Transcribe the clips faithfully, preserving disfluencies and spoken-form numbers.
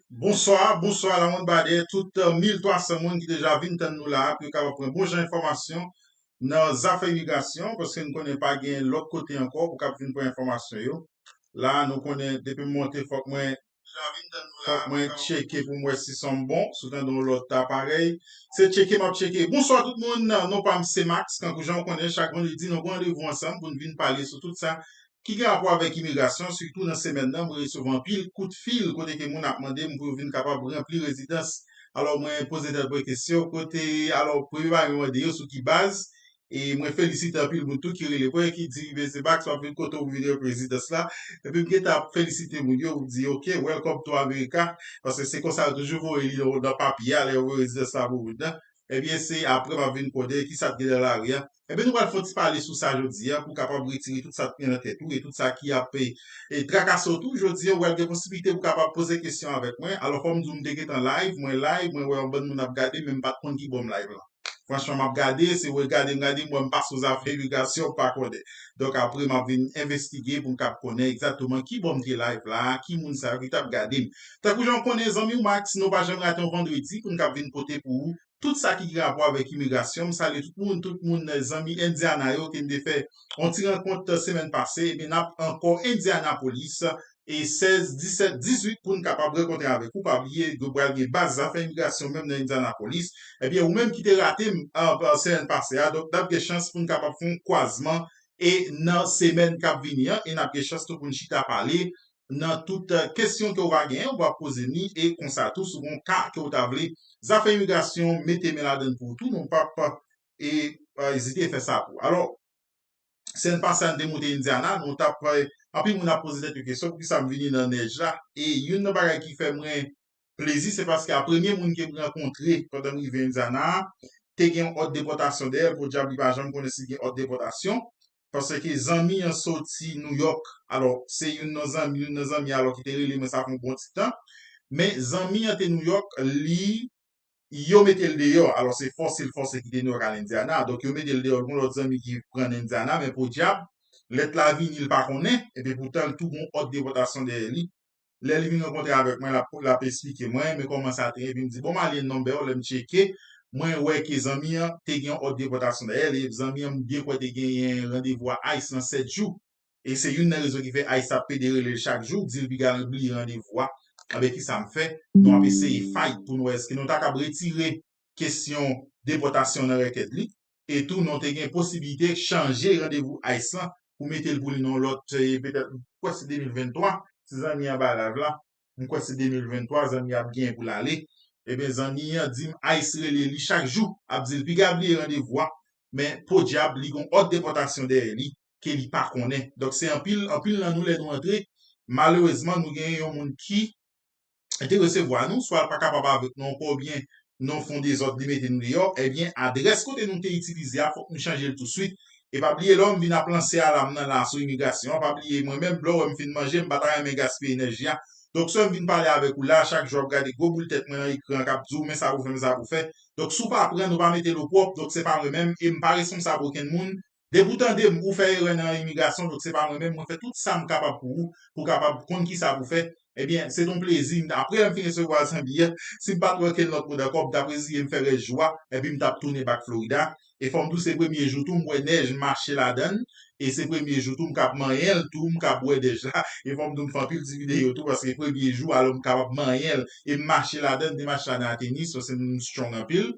Bonswa, bonswa Lamonn Badè, tout euh, mil twa san moun ki deja vin tann nou la a, pou yo kapab pran bon jan enfòmasyon nan zafè imigrasyon, paske n konnen pa gen lòt kote ankò pou kab vin pran enfòmasyon yo. La, nou konnen depi m monte, fòk mwen, fòk mwen tcheke pou m wè si son m bon, si w tande yon lòt aparèy. Se tcheke m ap tcheke. Bonswa tout moun, non pa m se Max, kankou jan w konnen, chak vandredi nou pran randevou ansanm pou n vin pale sou tout sa ki gen rapò avèk imigrasyon, sitou nan semèn nan, mwen resevwa anpil kout fil kote ke moun ap mande m pou yo vin kapab ranpli rezidans. Alò, mwen poze tèt mwen kesyon, kote, alò, premye bagay mwen mande yo sou ki baz, e mwen felisite anpil moun tou ki rele mwen, ki di, "Mesye Max, w ap vin kote w vin ranpli rezidans la." Epi m gentan ap felisite moun yo, m di, "Ok, welcome to America," paske se konsa yo toujou voye li nan, nan papye a, lè yo voye rezidans la pou moun nan. Ebyen, se apre m ap vin konnen ki sa k gen nan lari a. Ebyen, nou pral fè yon ti pale sou sa jodi a, pou kapab retire tout sa k gen nan tèt ou e tout sa ki ap e, e trakase w tou. Jodi a, ou pral gen posiblite pou kapab poze kesyon avèk mwen. Alò, fò m di w, m te gentan live, mwen live, mwen wè yon bann moun ap gade, men m pa t konn ki bò m live la. Franchman, m ap gade, se wè gade m gade, m wè m pase yon zafè imigrasyon, m pa konnen. Donk, apre, m ap vin envestige pou m kab konnen egzakteman ki bò m te live la, ki moun sa yo ki t ap gade m. Tankou jan w konnen, zanmi w Max, nou pa janm rate yon vandredi pou n kab vin pote pou ou tout sa ki gen rapò avèk imigrasyon. M salye tout moun, tout moun, zanmi Indiana yo, ke n te fè yon ti rankont semèn pase. Ebyen, n ap ankò Indianapolis, e sèz, disèt, dizuit pou n kapab rankontre avèk ou. Pa bliye, yo pral gen baz zafè imigrasyon menm nan Indianapolis. Ebyen, ou menm ki te rate m, an, an semèn pase a, donk, n ap gen chans pou n kapab fè yon kwazman e nan semèn k ap vini an, e n ap gen chans tou pou n chita pale nan tout, eh, kesyon ke w va genyen, w va poze m li, e konsa tou, si w gen yon ka ke w ta vle, zafè imigrasyon, mete men ladann pou w tou, nou p ap, e, eh, ezite fè sa pou w. Alò, semèn pase a, n te moute Indiana, nou t ap, eh, anpil moun ap poze tèt yo kesyon, poukisa m vini nan nèj la? E youn nan bagay ki fè mwen plezi, se paske a premye moun ke m rankontre pandan m rive Indiana a, te gen yon òd depòtasyon dèyè l, podyab li pa janm konnen si gen òd depòtasyon, paske zanmi an soti New York. Alò, se youn nan zanmi, youn nan zanmi alò ki te rele mwen sa fè yon bon ti tan. Men zanmi an te New York, li, yo mete l deyò. Alò, se fòse l fòse kite New York al Indiana. Donk, yo mete l deyò, l gen lòt zanmi ki pran nan Indiana, men podyab, lèt la vini, l pa konnen, epi poutan l tou gen yon òd depòtasyon dèyè li. Lè li vin rankontre avèk mwen, l ap, l ap esplike mwen, men kòman sa te ye, epi m di, "Bon, m ale nonbè w." Lè m tcheke, mwen wè ke zanmi an te gen yon òd depòtasyon dèyè l, e zanmi an, m byen kwè, te genyen randevou a ICE nan sèt jou. E se youn nan rezon ki fè ICE ap pede rele l chak jou, di l piga bliye randevou a. Anben, ki sa m fè? Nou ap eseye fight pou n wè èske nou ta kab retire kesyon depòtasyon nan rèkèd li. E tou, nou te gen posiblite chanje randevou ICE lan pou mete l pou li nan lòt, e petèt, m kwè se de mil venntwa, si zanmi an ba live la, m kwè se de mil venntwa, zanmi an ap genyen pou l ale. Ebyen, zanmi an di m ICE rele li chak jou, ap di l piga bliye randevou a, men podyab, li gen yon òd depòtasyon dèyè li, ke li pa konnen. Donk, se anpil, anpil nan nou, lè nou antre, malerezman, nou genyen yon moun ki te resevwa nou, swa l pa kapab avèk nou ankò, oubyen nan yon fon dezòd li mete nou deyò, ebyen, adrès kote nou te itilize a, fòk nou chanje l touswit. E pa bliye, lè w m vin ap lanse alam nan la sou imigrasyon an, pa bliye, mwen menm, lè w wè m fin manje, m pa ta renmen gaspiye enèji a. Donk, swa m vin pale avèk ou la, chak jou w ap gade gwo boul tèt mwen nan ekran k ap di w, "Men sa pou fè, men sa pou fè." Donk, si w pa pran, nou pa mete l opwòp, donk se pa mwen menm, e m pa responsab okenn moun. Depi w tande m, ou fè erè nan imigrasyon, donk se pa mwen menm, mwen fè tout sa m kapab pou ou, pou w kapab konn ki sa pou fè. Ebyen, se t on plezi. Apre m fin resevwa zanmi an, si m pa t wè okenn lòt moun ankò, m t ap reziye m fè rès jou a, epi m t ap tounen back Florida. E fò m di w, se premye jou tou, m wè nèj, m mache ladan l, e se premye jou tou, m k ap manyen l tou, m k ap bwè nèj la. E fò m di w, m fè anpil ti videyo tou, paske premye jou, alò m kapab manyen l, e m mache ladan l, m te mache ladan a tenis, paske m strong anpil.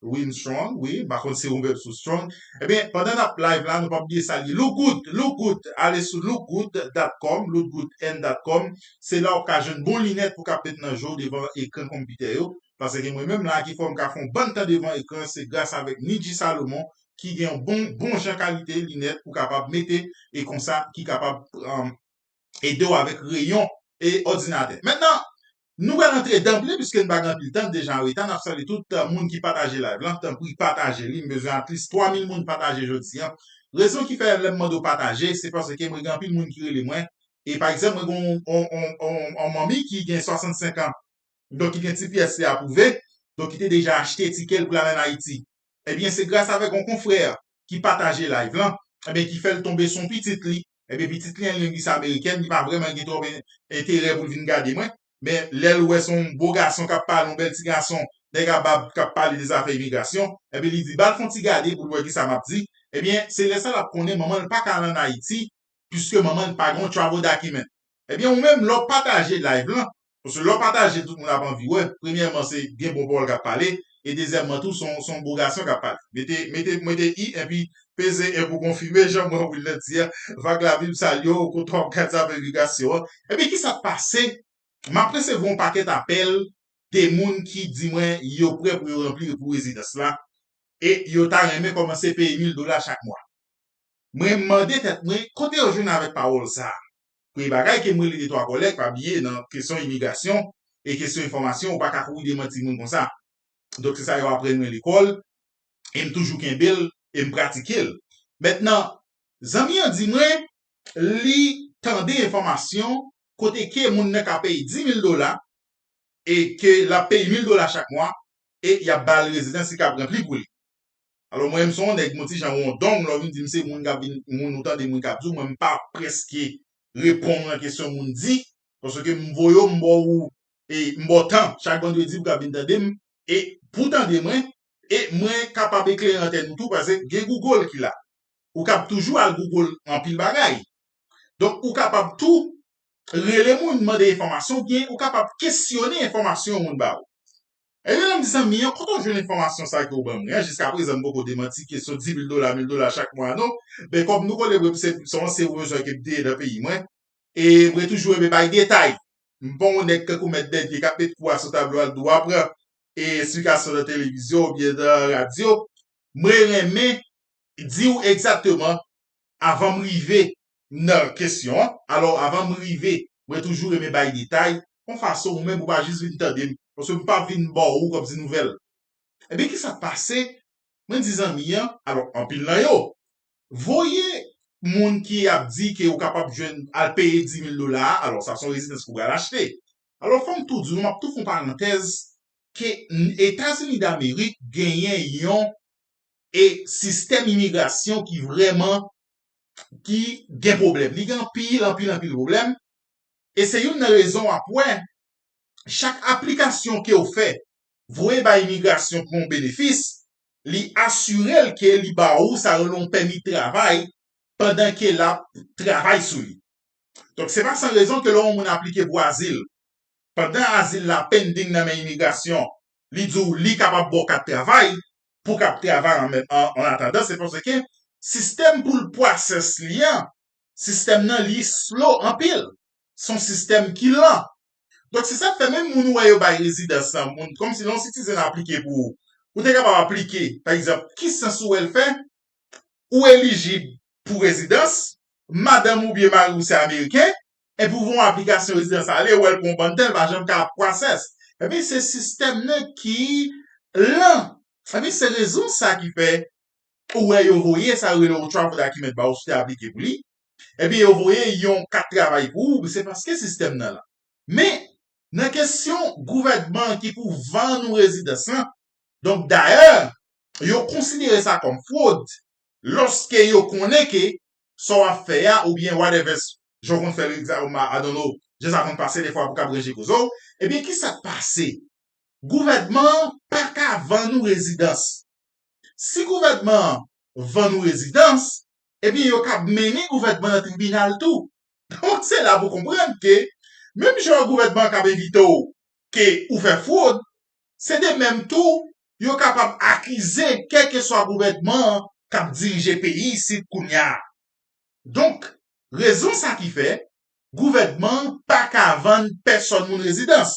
Wi, m strong, wi, m pa konn si ou menm si w strong. Ebyen, pandan n ap live la, nou pa bliye salye Look Good, Look Good, ale sou look good dot com, look good n dot com. Se la w ka jwenn bon linèt pou w ka met nan je w devan ekran konpitè yo. Paske mwen menm la ki fè m ka fè yon bann tan devan ekran, se gras avèk Niji Salomon ki gen yon bon, bon jan kalite linèt pou kapab mete e konsa ki kapab, um, ede w avèk reyon e òdinatè. Mentnan, nou pral antre danple, piske n pa gen anpil tan, n deja an reta, n ap salye tout, uh, moun ki pataje live lan, tanpri pataje li, m bezwen at least twa mil moun pataje jodi an. Rezon ki fè lè m mande w pataje, se paske mwen gen anpil moun ki rele mwen, e pa egzanp, mwen gen yon, yon, yon, yon, yon manmi ki gen swasannsenk an, donk ki gen T P S li apwouve, donk ki te deja achte tikè l pou l al ann Ayiti. Ebyen, se gras avèk yon konfrè ki pataje live lan, ebyen, ki fè l tonbe sou yon pitit li. Ebyen, pitit li an, li menm, li se amerikèn, li pa vrèman gen twòp en-, enterè pou l vin gade mwen. Men lè l wè se yon bo gason k ap pale, yon bèl ti gason, nèg a bab k ap pale de zafè imigrasyon, ebyen li di, "Ba l fè yon ti gade pou l wè kisa m ap di." Ebyen, se lè sa l ap konnen manman l pa ka al ann Ayiti, piske manman l pa gen yon travel document. Ebyen, ou menm, lè w pataje live lan, paske lè w pataje, tout moun ap anvi wè, premyèman, se gen bon pawòl k ap pale, e dezyèmman tou, se yon, se yon bo gason k ap pale. Mete, mete, mete i, epi peze en pou konfime, jan mwen Wilner di a, Vag Lavi m salye w, kontan w ap gade zafè imigrasyon an. Ebyen, kisa k pase? M ap resevwa yon pakèt apèl de moun ki di mwen yo prè pou yo ranpli pou rezidans la, e yo ta renmen kòmanse peye mil dola chak mwa. Mwen mande tèt mwen, kote yo jwenn avèk pawòl sa a? Premye bagay ke m rele de twa kòlèg, pa bliye nan kesyon imigrasyon e kesyon enfòmasyon, ou pa ka kouri demanti moun konsa. Donk, se sa yo aprann mwen lekòl, e m toujou kenbe l, e m pratike l. Mentnan, zanmi an di mwen, li tande enfòmasyon kote ke moun nan ka peye dis mil dola, e ke l ap peye mil dola chak mwa, e y ap ba l rezidans, li k ap ranpli pou li. Alò, mwen menm, se yon nèg, m yon ti jan wondong, lè w vin di m se moun k ap vin, moun ou tande moun k ap di w, mwen, m pa prèske reponn nan kesyon moun di, paske m voye w, m ba w, e m ba w tan, chak vandredi pou w ka vin tande m, e pou w tande mwen, e mwen kapab eklere antèn ou tou, paske gen Google ki la. Ou kab toujou al Google anpil bagay. Donk, ou kapab tou rele moun, mande enfòmasyon, oubyen ou kapab kesyone enfòmasyon yon moun ba ou. Ebyen, m di zanmi an, kote w jwenn enfòmasyon sa ke w ban mwen an? Jiskaprezan, m poko demanti kesyon dis mil dola, mil dola chak mwa, non. Men kòm nou konnen, mwen, se, se yon seri rezon ke m te ye nan peyi mwen. E mwen toujou renmen bay detay. M pa yon nèg tankou Mèt Dènye k ap met kou a sou tablo a, l di w a pran, e, esplikasyon nan televizyon oubyen nan radyo. Mwen renmen di w egzakteman avan m rive nan kesyon an. Alò, avan m rive, mwen toujou renmen bay detay, yon fason ou menm ou pa jis vin tande m, paske m pa vin ba w kòmsi nouvèl. Ebyen, kisa k pase? Mwen di zanmi an, alò, anpil nan yo voye moun ki ap di ke ou kapab jwenn al peye dis mil dola a, alò, sa se yon rezidans pou w al achte. Alò, fò m tou di nou, m ap tou fè yon parantèz, ke n-, Etazini Damerik genyen yon, e, sistèm imigrasyon ki vrèman, ki gen pwoblèm. Li gen anpil, anpil, anpil pwoblèm. E se youn nan rezon w ap wè, chak aplikasyon ke w fè, voye bay imigrasyon pou yon benefis, li asire l ke li ba ou sa yo rele yon pèmi travay pandan ke l ap travay sou li. Donk, se pa san rezon ke lè yon moun aplike pou azil, pandan azil la pending nan men imigrasyon, li di w li kapab ba w kat travay, pou w kab travay an, an, an atandan, se paske sistèm pou l pwosès li an, sistèm nan li slow anpil. Se yon sistèm ki lan. Donk, se sa k fè menm moun ou wè yo bay rezidans lan, moun, kòmsi lè yon citizen aplike pou ou, ou te kapab aplike, pa egzanp, ki sans ou wè l fè, ou elijib pou rezidans, madanm oubyen mari w se ameriken, epi w voye yon aplikasyon rezidans ale, ou wè l pran yon bann tan, l pa janm ka pwosès. Ebyen, se sistèm nan ki lan. Ebyen, se rezon sa ki fè ou wè yo voye sa yo rele yon travel document ba ou si w te aplike pou li. Ebyen, yo voye yon kat travay pou ou, se paske sistèm nan lan. Men, nan kesyon gouvènman ki pou vann ou rezidans lan, donk, dayè, yo konsidere sa kòm fwod lòske yo konnen ke sa w ap fè a, oubyen whatever, jan w konn fè l, egzanp, I don't know, jan sa konn pase defwa pou kab ranje koze w, ebyen, kisa k pase? Gouvènman an pa ka vann ou rezidans. Si gouvènman an vann ou rezidans, ebyen, yo kab mennen gouvènman nan tribinal tou. Donk, se la pou konprann ke menm jan gouvènman an kab envite w ke ou fè fwod, se de menm tou, yo kapab akize kèlkeswa gouvènman an k ap dirije peyi isit kounye a. Donk, rezon sa ki fè gouvènman an pa ka vann pèsòn moun rezidans.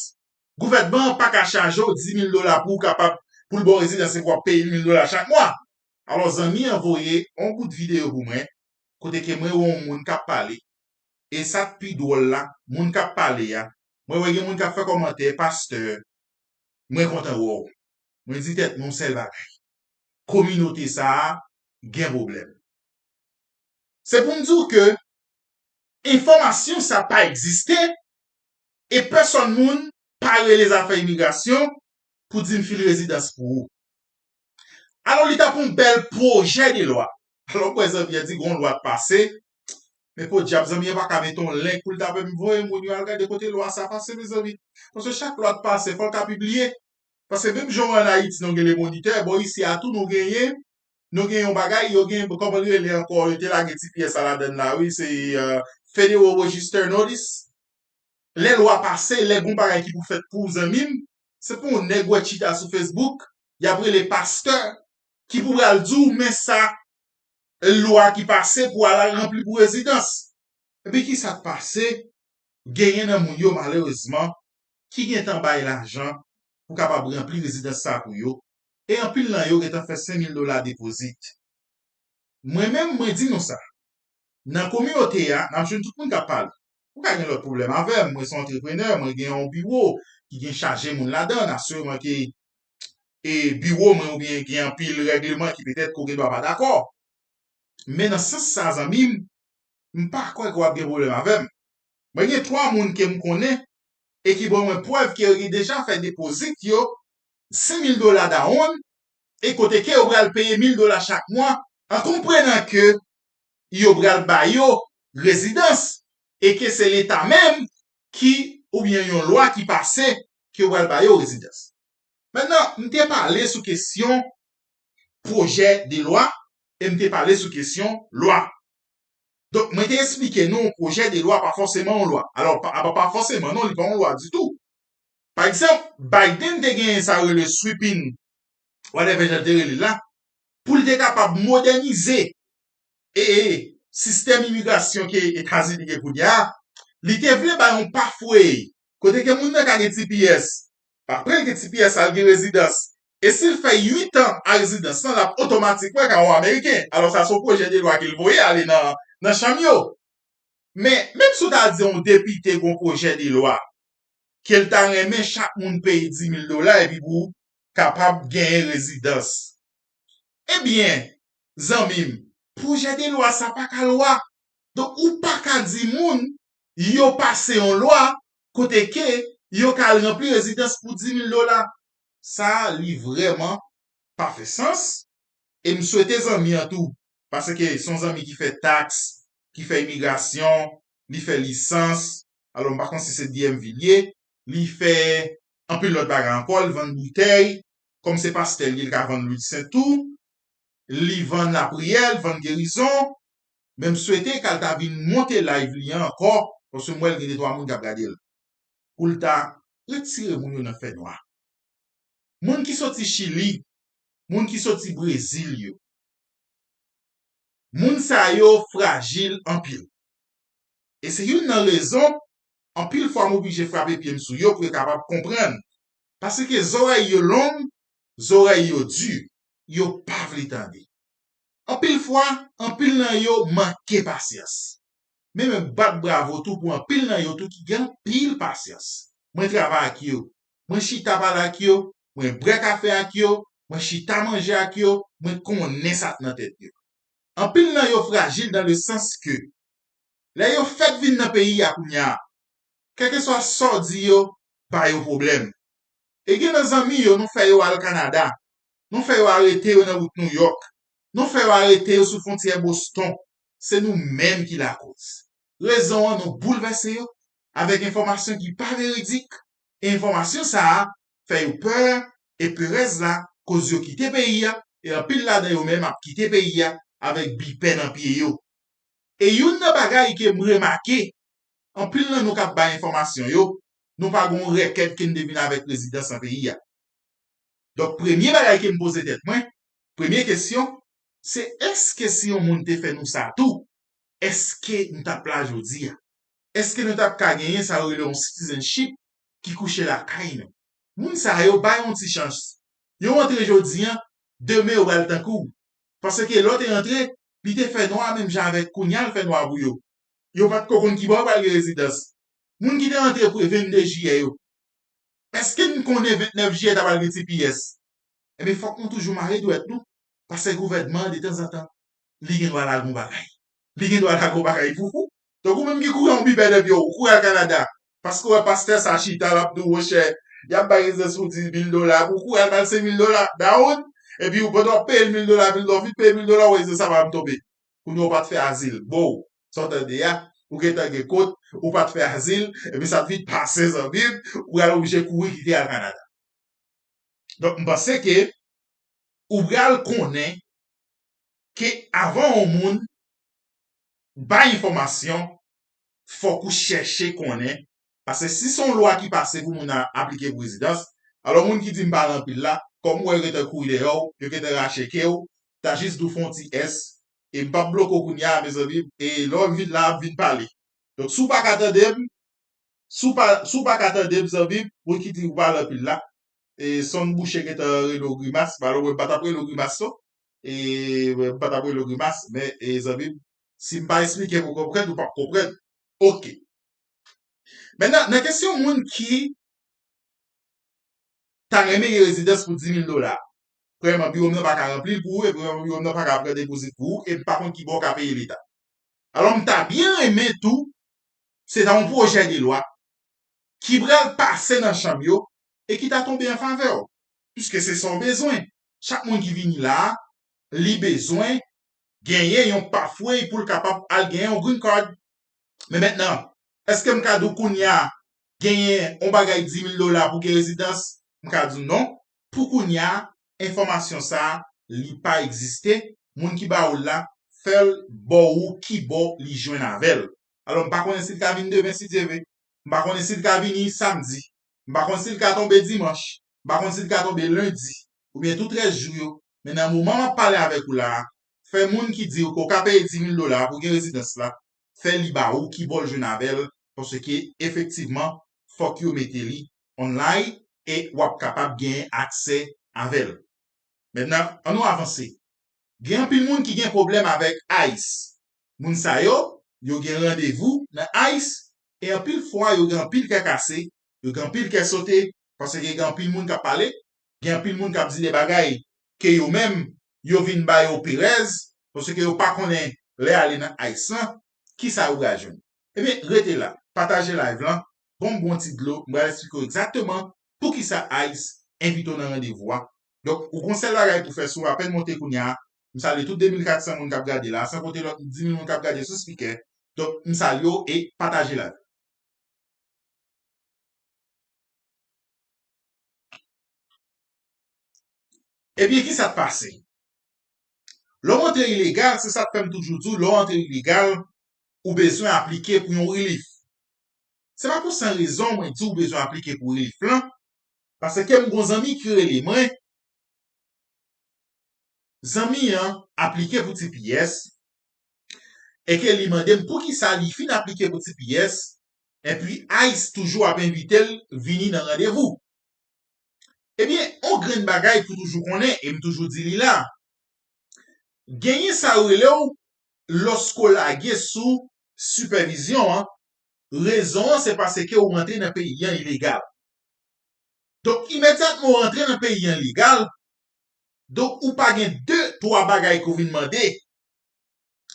Gouvènman an pa ka chaje w dis mil dola pou w kapab, pou l ba w rezidans epi w ap peye mil dola chak mwa. Alò, zanmi an voye yon bout videyo pou mwen, kote ke mwen wè yon moun k ap pale. E sa k pi dwòl la, moun k ap pale a, mwen wè gen moun k ap fè kòmantè, "Pastè, mwen kontan wè w." Mwen di tèt mwen yon sèl bagay. Kominote sa a gen pwoblèm. Se pou m di w ke enfòmasyon sa pa egziste e pèsòn moun pa rele zafè imigrasyon pou di m fil rezidans pou ou. Alò, li t ap yon bèl pwojè de lwa. Alò, m wè zanmi an di gon lwa k pase, Men podyab, zanmi an pa ka mete yon link pou l ta voye moun yo al gade kote lwa sa pase, mezanmi. Paske chak lwa k pase, fò l ka pibliye. Paske menm jan w wè ann Ayiti, nou gen Le Moniteur, bò isi a tou, nou genyen, nou gen yon bagay, yo gen, kòman l rele ankò, yo te lage ti pyès sa ladann la, wi, se euh, Federal Register Notice. Lè lwa pase, lè gon bagay ki pou fèt pou w, zanmi m, se pou yon nèg wè chita sou Facebook, y ap rele pastè, ki pou pral di w, men sa, lwa ki pase pou al ranpli pou rezidans. Epi ki sa k pase? Genyen nan moun yo, malerezman, ki gentan bay lajan pou kapab ranpli rezidans sa pou yo. E anpil nan yo gentan fè senk mil dola depozit. Mwen menm, mwen di nou sa. Nan kominote a, n ap jwenn tout moun k ap pale. Ou ka gen lòt pwoblèm avè m. Mwen se yon antreprenè, mwen gen yon biwo ki gen chaje moun ladan l. Asire mwen ke e biwo mwen oubyen gen anpil règleman ki petèt ke w gen dwa pa dakò. Men nan sans sa, zanmi m, m pa kwè ke w ap gen pwoblèm avè m. Mwen gen twa moun ke m konnen e ki ban mwen prèv ke yo gen deja fè depozit yo, senk mil dola dawonn, e kote ke yo pral peye mil dola chak mwa, an konprenan ke yo pral ba yo rezidans, e ke se Leta menm ki, oubyen yon lwa ki pase, ke yo pral ba yo rezidans. Mentnan, m te pale sou kesyon pwojè de lwa, e m te pale sou kesyon lwa. Donk, mwen te esplike nou, pwojè de lwa pa fòseman yon lwa. Alò, pa, pa, pa fòseman, non, li pa yon lwa ditou. Pa egzanp, Biden te genyen sa yo rele sweeping, whatever jan l te rele l la, pou l te kapab modènize e, e, sistèm imigrasyon ke Etazini gen kounye a, li te vle bay yon pathway, kote ke moun nan ka gen T P S, apre l gen T P S, al gen rezidans. E si l fè uit an a rezidans lan, l ap otomatikman ka yon Ameriken. Alò, sa se yon pwojè de lwa ke l voye ale nan, nan chanm yo. Men, menm si w ta di yon depite gen yon pwojè de lwa, ke l ta renmen chak moun peye dis mil dola epi pou kapab genyen rezidans. Ebyen, zanmi m, pwojè de lwa sa pa ka lwa. Donk, ou pa ka di moun yo pase yon lwa kote ke yo ka al ranpli rezidans pou dis mil dola. Sa a, li vrèman pa fè sans. E m swete zanmi an tou, paske se yon zanmi ki fè taks, ki fè imigrasyon, li fè lisans, alò m pa konn si se D M V li ye, li fè anpil lòt bagay ankò, li vann boutèy, kòm se pastè li ye, li ka vann lwil sent tou, li vann lapriyè, li vann gerizon, men m swete ke l ta vin monte live li an ankò, paske m wè l gen de twa moun k ap gade l. Pou l ta retire moun yo nan fènwa. Moun ki soti Chili, moun ki soti Brezil yo. Moun sa yo frajil anpil. E se youn nan rezon, anpil fwa m oblije frape pye m sou yo pou yo kapab konprann. Paske zòrèy yo long, zòrèy yo di, yo pa vle tande. Anpil fwa, anpil nan yo manke pasyans. Men mwen bat bravo tou pou anpil nan yo tou ki gen anpil pasyans. Mwen travay ak yo. Mwen chita pale ak yo. Mwen bwè kafe ak yo. Mwen chita manje ak yo. Mwen konnen sa k nan tèt yo. Anpil nan yo frajil dans le sens que lè yo fèk vin nan peyi a kounye a, kèlkeswa sa w di yo, ba yo pwoblèm. E gen nan zanmi yo, nou fè yo al Kanada. Nou fè yo arete yo nan wout Nouyòk. Nou fè yo arete yo sou fwontyè Boston. Se nou menm ki lakoz. Rezon an, nou boulvèse yo avèk enfòmasyon ki pa veridik. E enfòmasyon sa a fè yo pè, e perèz la koz yo kite peyi a, e anpil ladan yo menm ap kite peyi a avèk bipè nan pye yo. E youn nan bagay ke m remake, anpil nan nou k ap bay enfòmasyon yo, nou pa gen yon rèkèd ke n te vin avèk rezidans nan peyi a. Donk, premye bagay ke m poze tèt mwen, premye kesyon, se èske si yon moun te fè nou sa tou, èske n t ap la jodi a? Èske nou t ap ka genyen sa yo rele yon citizenship ki kouche lakay nou? Moun sa yo, bay yon ti chans. Yo antre jodi a, demen yo pral tankou w. Paske lè w te antre, li te fè nwa menm jan avèk kounye a l fè nwa pou yo. Yo pa t ko konn ki bò yo pral gen rezidans. Moun ki te antre pou vennde jiyè yo, èske n konnen vennèf jiyè ta pral gen T P S? Ebyen, fòk nou toujou mare dwèt nou, paske gouvènman an, detanzantan, li gen dwa lage yon bagay. Li gen dwa lage yon bagay pou ou. Donk, ou menm ki kouri yon bibè nan pye w, ou kouri al Kanada, paske w wè pastè sa chita, l ap di w, monchè, y ap bay rezidans pou dis mil dola, ou kouri al ba l senk mil dola, dawonn, epi w pandan w ap peye l mil dola, mil dola, w fin peye mil dola, w wè rezidans sa pa janm tonbe. Kounye a w pa t fè azil. Bon, sa w tande a, ou gentan gen kont, ou pa t fè azil, epi sa t vin pase zanmi m, ou pral oblije kouri kite al Kanada. Donk, m panse ke ou pral konnen ke avan yon moun bay enfòmasyon, fòk ou chèche konnen. Paske si se yon lwa ki pase pou moun nan aplike pou rezidans, alò moun ki di m pale anpil la, kòm ou wè yo gentan kouri dèyè w, yo gentan rache ke w, ta jis di w fè yon ti S, e m p ap bloke w kounye a, mezanmi, e lè w vin la, ap vin pale. Donk, si w pa ka tande m, si w pa, si w pa ka tande m, zanmi m, moun ki di ou pale anpil la, e Sonn Boucher gentan rele w grimas, alò mwen m pa t ap rele w grimas non, e mwen m pa t ap rele w grimas, men, e zanmi m, si m pa esplike pou w konprann, ou p ap konprann. Oke. Mentnan, nan kesyon moun ki ta renmen gen rezidans pou dis mil dola, premyèman, biwo m nan pa ka ranpli l pou ou, e premyèman, biwo m nan pa ka pran depozit pou ou, e m pa konn ki bò w ka peye leta. Alò, m ta byen renmen tou, se ta yon pwojè de lwa ki pral pase nan chanm yo e ki ta tonbe an favè w. Piske se sa w bezwen. Chak moun ki vini la a, li bezwen genyen yon pathway pou l kapab al genyen yon green card. Men mentnan, èske m ka di w kounye a, genyen yon bagay dis mil dola pou gen rezidans? M ka di w non. Pou kounye a, enfòmasyon sa a, li pa egziste. Moun ki ba ou l la, fè l ba w ki bò li jwenn avè l. Alò, m pa konnen si l ka vin demen, si Dye vle. M pa konnen si l ka vini samdi. M pa konn si l ka tonbe dimanch. M pa konn si l ka tonbe lendi. Oubyen tou trèz jou yo. Men nan moman m ap pale avèk ou la a, fè moun ki di w ke w ka peye dis mil dola pou gen rezidans la, fè li ba ou ki bò l jwenn avè l, paske efektivman, fòk yo mete li online e w ap kapab genyen aksè avè l. Mentnan, ann nou avanse. Gen anpil moun ki gen pwoblèm avèk ICE. Moun sa yo, yo gen randevou nan ICE, e anpil fwa, yo gen anpil kè kase, yo gen anpil kè sote, paske gen anpil moun k ap pale, gen anpil moun k ap di de bagay ke yo menm, yo vin ba yo perèz, paske yo pa konnen lè ale nan ICE lan, kisa yo pral jwenn. Ebyen, rete la, pataje live lan, ban m bon ti dlo, m pral eksplike w egzakteman poukisa ICE envite w nan randevou a. Donk, ou gon sèl bagay pou fè si w apèn monte kounye a. M salye tout de mil kat san moun k ap gade la, san konte lòt dis mil moun k ap gade sou spikè. Donk, m salye w e pataje live. Ebyen, ki sa k pase? Lè w antre ilegal, se sa k fè m toujou di w, lè w antre ilegal, ou bezwen aplike pou yon relief. Se pa pou san rezon mwen di w bezwen aplike pou relief lan, paske m gon zanmi ki rele mwen, zanmi an aplike pou T P S, e ke li mande m poukisa li fin aplike pou T P S, epi ICE toujou ap envite l vini nan randevou. Ebyen, on grenn bagay pou toujou konnen, e m toujou di li la, genyen sa yo rele w lòske w lage sou sipèvizyon an, rezon an se paske w rantre nan peyi an ilegal. Donk, imedyatman w rantre nan peyi an legal, donk, ou pa gen de, twa bagay ke w vin mande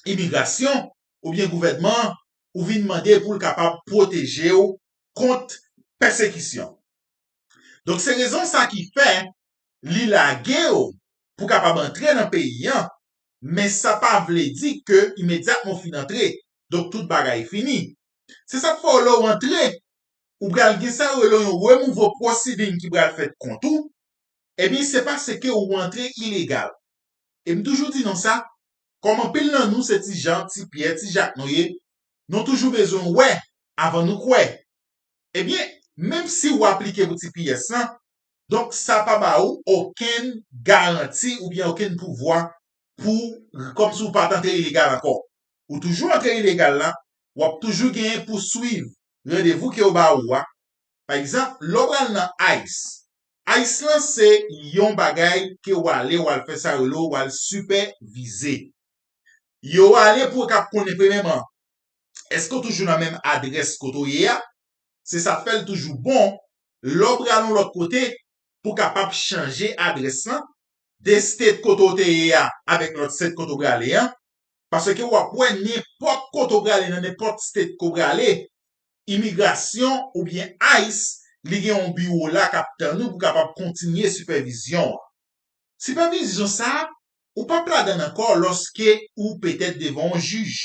imigrasyon oubyen gouvènman an, ou vin mande pou l kapab pwoteje w kont pèsekisyon. Donk, se rezon sa ki fè li lage w pou kapab antre nan peyi an, men sa pa vle di ke imedyatman w fin antre, donk tout bagay fini. Se sa k fè w lè w antre, ou pral gen sa yo rele yon removal proceeding ki pral fèt kont ou, ebyen, se paske ou antre ilegal. E m toujou di nou sa, kòm anpil nan nou se ti Jan, ti Pyè, ti Jak nou ye, nou toujou bezwen wè avan nou kwè. Ebyen, menm si w aplike pou T P S lan, donk sa pa ba ou okenn garanti oubyen okenn pouvwa pou, kòmsi w pa t antre ilegal ankò. Ou toujou antre ilegal la, w ap toujou genyen pou swiv randevou ke yo ba ou a. Pa egzanp, lè w pral nan ICE, ICE lan se yon bagay ke w ale, w al fè sa yo rele w al sipèvize. Yo ale pou yo kab konnen premyèman, èske w toujou nan menm adrès kote w ye a? Se sa k fè l toujou bon, lè w pral yon lòt kote, pou w kapab chanje adrès lan, de state kote w te ye a avèk lòt state kote w prale an, paske w ap wè nenpòt kote w prale nan nenpòt state ke w prale, imigrasyon oubyen ICE, li gen yon biwo la k ap tann ou pou kapab kontinye sipèvizyon an. Sipèvizyon sa a, ou p ap ladan l ankò lòske ou petèt devan yon jij.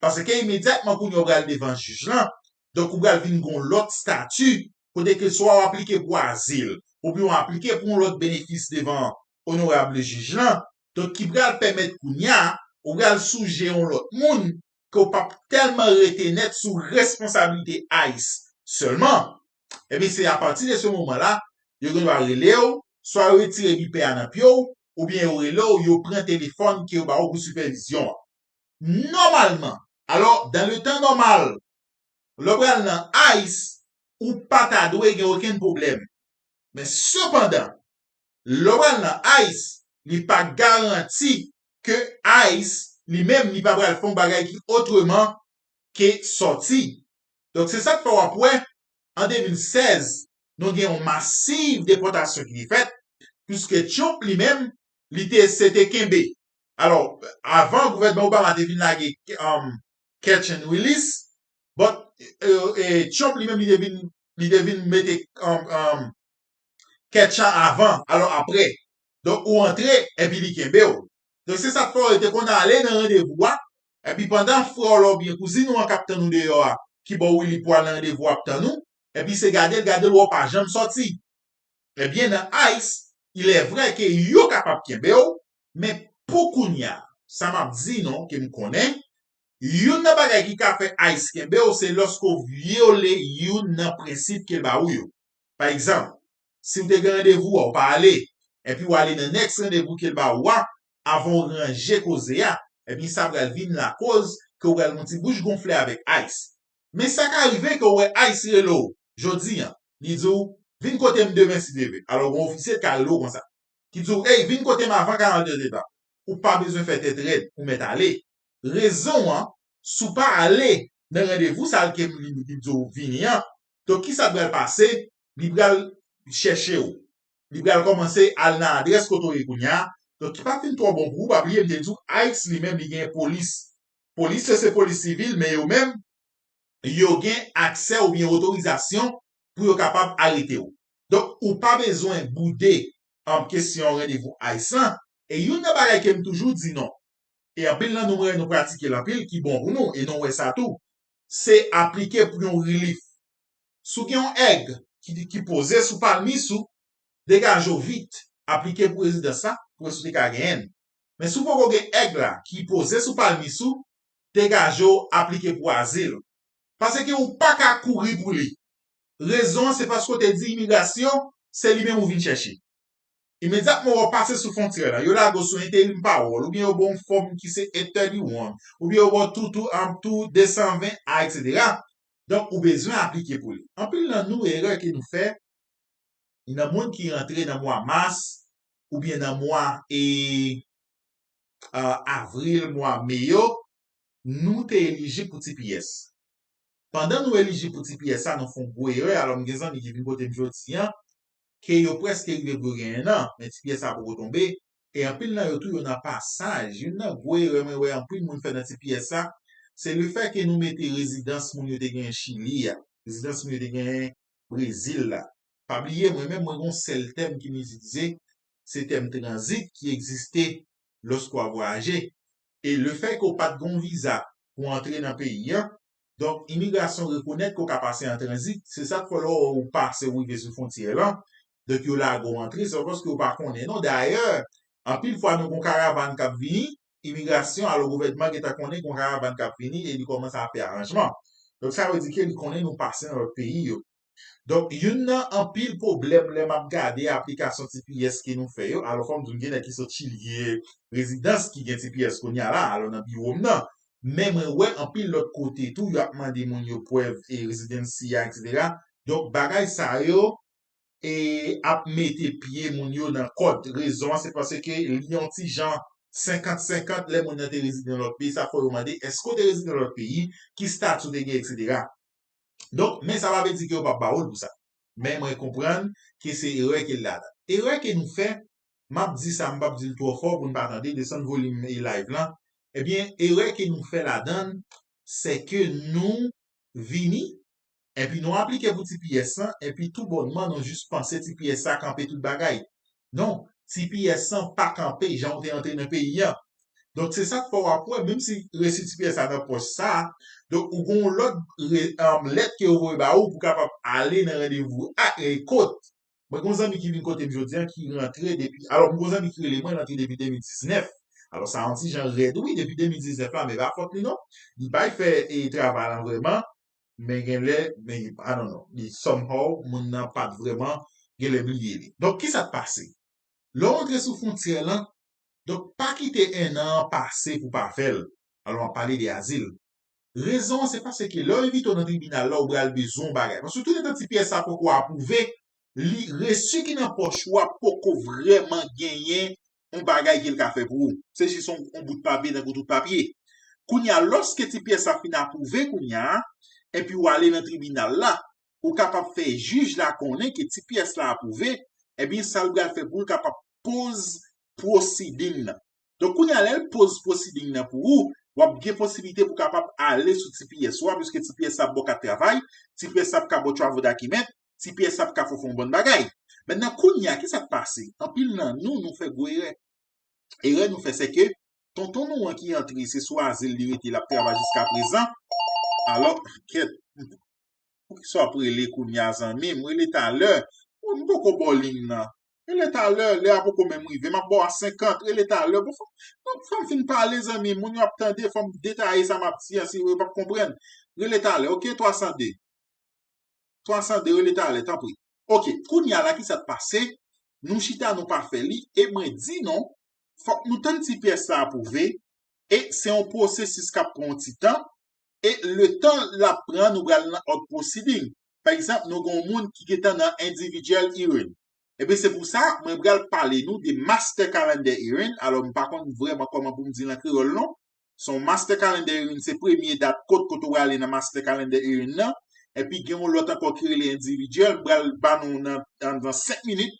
Paske imedyatman kounye a w pral devan jij lan, donk ou pral vin gen yon lòt stati, kote ke swa w aplike pou azil, oubyen w aplike pou yon lòt benefis devan onorab jij lan, donk ki pral pèmèt kounye a, ou pral sou je yon lòt moun, ke w p ap tèlman rete nèt sou responsablite ICE sèlman. Ebyen, se apati de se moman la, yo gen dwa rele w, swa yo retire bipè a nan pye w, oubyen yo rele w, yo pran telefòn ke yo ba w pou sipèvizyon an. Nòmalman, alò, dans le temps normal, lè w pral nan ICE, ou pa ta dwe gen okenn pwoblèm. Men sepandan, lè w pral nan ICE, li pa garanti ke ICE li menm li pa pral fè yon bagay ki otreman ke sòti. Donk, se sa k fè w ap wè, an de mil sèz, nou gen yon masiv depòtasyon ki te fèt, piske Trump li menm, li te, se te kenbe. Alò, avan, gouvènman Obama te vin lage um, catch and release, but uh, eh, Trump li menm, li te vin, li te vin mete um, um, catch an avan, alò apre. Donk, ou antre, epi li kenbe w. Donk, se sa k fè w te konn ale nan randevou a, epi pandan frè w la oubyen kouzin ou an k ap tann ou deyò a, ki ba w wi li pou al nan randevou a ap tann ou, epi se gade l, gade l, wè w pa janm sòti. Ebyen, nan ICE, il est vrai ke yo kapab kenbe w, men pou kounye a, sa m ap di nou, ke m konnen, youn nan bagay ki ka fè ICE kenbe w, se lòske w vyole youn nan prensip ke l ba ou yo. Pa egzanp, si w te gen randevou a, w pa ale, epi w ale nan next randevou ke l ba ou a, avan w ranje koze a, ebyen sa pral vin lakoz ke w pral gen yon ti bouch gonfle avèk ICE. Men sa ka rive ke w wè ICE rele w jodi a, li di w, vin kote m demen si Dye vle. Alò, gen yon ofisye ki ka rele w konsa, ki di w, ey, vin kote m avan karant è de tan. Ou pa bezwen fè tèt rèd, ou mèt ale. Rezon an, si w pa ale nan randevou sa a ke li, li di w vini an, donk, kisa k pral pase? Li pral chèche w. Li pral kòmanse al nan adrès kote w ye kounye a. Donk, ki pa fin twò bon pou ou, pa bliye, m te di w, ICE li menm, li gen polis. Polis yo se polis sivil, men yo menm, yo gen aksè oubyen otorizasyon pou yo kapab arete w. Donk, ou pa bezwen boude an kesyon randevou ICE lan. E youn nan bagay ke m toujou di nou, e anpil nan nou, mwen, nou pratike l anpil, ki bon pou nou, e nou wè sa tou, se aplike pou yon relief. Si w gen yon èg ki, ki poze sou palmis ou, degaje w vit, aplike pou rezidans la, pou wè si w te ka genyen l. Men si w poko gen èg la ki poze sou palmis ou, degaje w, aplike pou azil. Paske ou pa ka kouri pou li. Rezon an, se paske w te di imigrasyon, se li menm ou vin chèche. Imedyatman w pase sou fwontyè la, yo lage w sou enterim pawòl, oubyen yo ba w yon fòm ki se eight thirty-one, oubyen yo ba w two, two, um, two, de san ven A, et cetera. Donk, ou bezwen aplike pou li. Anpil nan nou, erè ke nou fè, nan moun ki rantre nan mwa mas, oubyen nan mwa, e, a, avril, mwa me yo, nou te elijib pou T P S. Pandan nou elijib pou T P S la, nou fè yon gwo erè, alò m gen zanmi ki vin kote m jodi an, ke yo prèske rive pou yo genyen nan, men T P S la poko tonbe, e anpil nan yo tou, yo nan pasaj. Youn nan gwo erè mwen wè anpil moun fè nan T P S la, se lefè ke nou mete rezidans moun yo te genyen Chili a, rezidans moun yo te genyen Brezil la. Pa bliye, mwen menm, mwen gen yon sèl tèm ki m itilize, se tèm tranzit ki egziste lòske w ap vwayaje. E lefè ke w pa t gen yon viza pou w antre nan peyi an, donk, imigrasyon rekonèt ke w ka pase an tranzit, se sa k fè lè w wè w pase, w rive sou fwontyè lan, donk, yo lage w antre, se pa paske yo pa konnen, non. Dayè, anpil fwa, nou gen yon karavàn k ap vini, imigrasyon, alò gouvènman gentan konnen gen yon karavàn k ap vini e li kòmanse ap fè aranjman. Donk, sa vle di ke li konnen nou pase nan lòt peyi yo. Donk, youn nan anpil pwoblèm lè m ap gade aplikasyon T P S ke nou fè yo, alò fò m di w gen nèg ki sot Chili, e rezidans ki gen T P S kounye a la, alò nan biwo m nan. Men mwen wè anpil lòt kote tou, yo ap mande moun yo prèv e rezidansi a, et cetera. Donk, bagay sa yo, e ap mete pye moun yo nan kòd. Rezon an, se paske li yon ti jan senkant senkant, lè moun nan te rezide nan lòt peyi, sa fè yo mande, èske w te rezide nan lòt peyi, ki stati w te gen, et cetera. Donk, men sa pa vle di ke yo p ap ba w l pou sa. Men mwen konprann ke se erè ke l ladan. Erè ke nou fè, m ap di sa, m p ap di l twò fò pou n pa tande, desann volim e live lan. Ebyen, erè ke nou fè ladan l, se ke nou vini, epi nou aplike pou T P S lan, epi toubònman nou jis panse T P S la kanpe tout bagay. Non, T P S lan pa kanpe jan w te antre nan peyi an. Donk, se sa k fè w ap wè, menm si resi T P S la nan pòch sa, donk, ou gen yon lòt re- um, lèt ke yo voye ba ou pou kapab ale nan randevou a, e kot. Mwen gen yon zanmi ki vin kote m jodi a, ki rantre depi, alò, mwen gen yon zanmi ki rele mwen, l antre depi de mil diznèf. Alò, sa yon ti jan rèd, wi, depi de mil diznèf la, men pa fòt li non. Li pa fè e travay lan vrèman, men gen lè, men, I don't know, li somehow, moun nan pa t vrèman, gen lè bliye li. Donk, ki sa k pase? Lè w antre sou fwontyè lan, donk, pa kite en an an pase pou pa fè l. Alò, m ap pale de azil. Rezon an, se paske lè yo envite w nan tribinal la, ou pral bezwen yon bagay. Paske touletan T P S sa poko apwouve, li resi ki nan pòch ou a poko vrèman genyen yon bagay ke l ka fè pou ou. Se jis yon, yon bout papye tankou tout papye. Kounye a, lòske T P S sa fin apwouve kounye a, epi w ale nan tribinal la, ou kapab fè jij la konnen ke T P S la apwouve, ebyen, sa l pral fè pou l kapab pose proceeding nan. Donk, kounye a, lè l pose proceeding nan pou ou, w ap gen posiblite pou kapab ale sou T P S ou a, piske T P S ap ba w kat travay, T P S ap ka ba w travel document, T P S ap ka fè w fè yon bann bagay. Mentnan, kounye a, ki sa k pase? Anpil nan nou, nou fè gwo erè. Erè nou fè, se ke tonton nou an ki antre, se sou azil li rete, l ap travay jiska prezan. Alò, kèt, poukisa w ap rele kounye a, zanmi m? Rele talè. Ou, m poko ba w liy nan. Rele talè, lè a poko menm rive. M ap ba w a senkant, rele talè. Bon, fò, non, fò m fin pale, zanmi m. Moun yo ap tande, fò m detaye sa m ap di a, si yo p ap konprann. Rele talè, oke, twa san de. Twa san de, rele talè, tanpri. Oke, kounye a la, ki sa k pase? Nou chita, nou pa fè li, e mwen di nou, fòk nou tann T P S la apwouve, e se yon pwosesis k ap pran yon ti tan, e letan l ap pran, nou pral nan òd proceeding. Pa egzanp, nou gen yon moun ki gentan nan individual hearing. Ebyen, se pou sa, mwen pral pale nou de Master Calendar Hearing. Alò, m pa konn vrèman kòman pou m di l an kreyòl, non. Se yon Master Calendar Hearing, se premye dat kot kote w ale nan Master Calendar Hearing nan. Epi gen yon lòt ankò ki rele individual, m pral ba nou nan, nan, nan senk minit.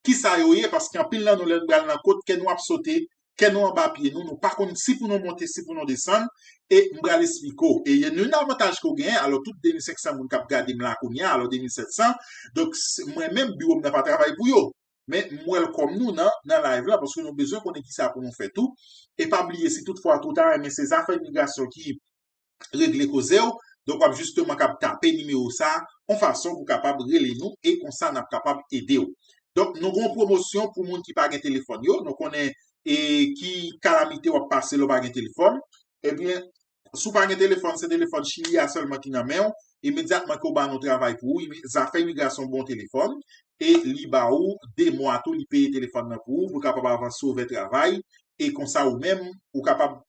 Kisa yo ye? Paske anpil nan nou, lè n pral nan kot, kè nou ap sote, kè nou anba pye nou, nou pa konn si pou nou monte, si pou nou desann, e m pral esplike w. E youn nan avantaj ke w genyen, alò tout de mil senk san moun k ap gade m la kounye a, alò de mil sèt san, donk, se- mwen menm, biwo m nan pa travay pou yo. Men m welcome nou nan, nan live la, paske nou bezwen konnen kisa pou nou fè tou. E pa bliye, si toutfwa tou ta renmen se zafè imigrasyon ki regle koze w, donk w ap jisteman kab tape nimewo sa a, yon fason pou kapab rele nou, e konsa n ap kapab ede w. Donk, nou gen yon pwomosyon pou moun ki pa gen telefòn yo. Nou konnen e ki kalamite w ap pase lè w pa gen telefòn. Ebyen, si w pa gen telefòn, se telefòn Chili a sèlman ki nan men w. Imedyatman ke w ba nou travay pou ou, imi- zafè imigrasyon ba w telefòn, e li ba ou de mwa tou, li peye telefòn nan pou ou, pou w kapab avanse w vè travay, e konsa ou menm, ou kapab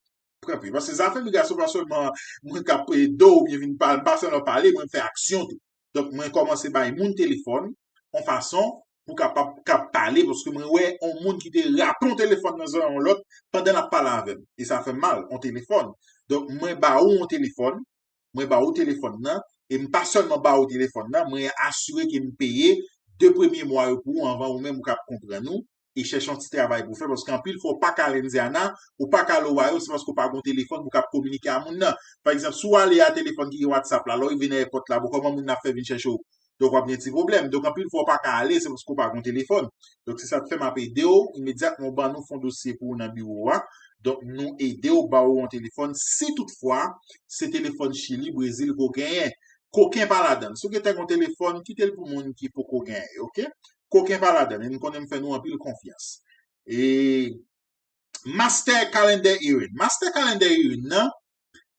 pran pye. Paske zafè imigrasyon pa sèlman mwen k ap ede w oubyen vin pale, m pa sèlman pale, mwen fè aksyon tou. Donk, mwen kòmanse bay moun telefòn, yon fason pou kapab, kab pale, paske mwen wè yon moun ki te rape yon telefòn nan zòrèy yon lòt pandan l ap pale avè m. E sa fè m mal, yon telefòn. Donk, mwen ba ou yon telefòn, mwen ba ou telefòn nan, e m pa sèlman ba ou telefòn nan, mwen asire ke m peye de premye mwa yo pou ou anvan ou menm ou kab konprann ou, e chèche yon ti travay pou w fè, paske anpil fwa w pa ka al Indiana, ou pa ka al Ohio, se paske w pa gen yon telefòn pou w kab kominike a moun nan. Pa egzanp, si w ale a telefòn ki gen WhatsApp la, lè w rive nan èpòt la, bon, kòman moun nan ap fè vin chèche w? Donk, w ap gen ti pwoblèm. Donk, anpil fwa, w pa ka ale, se paske w pa gen yon telefòn. Donk, se sa k fè m ap ede w, imedyatman, w ban nou fè yon dosye pou ou nan biwo a. Donk, nou ede w, ba w yon telefòn, si toutfwa, se telefòn Chili, Brezil ke w genyen. Koken pa ladan l. Si w gentan gen yon telefòn, kite l pou moun ki poko genyen, oke? Koken pa ladan l. E m konnen m fè nou anpil konfyans. E Master Calendar Hearing. Master Calendar Hearing nan,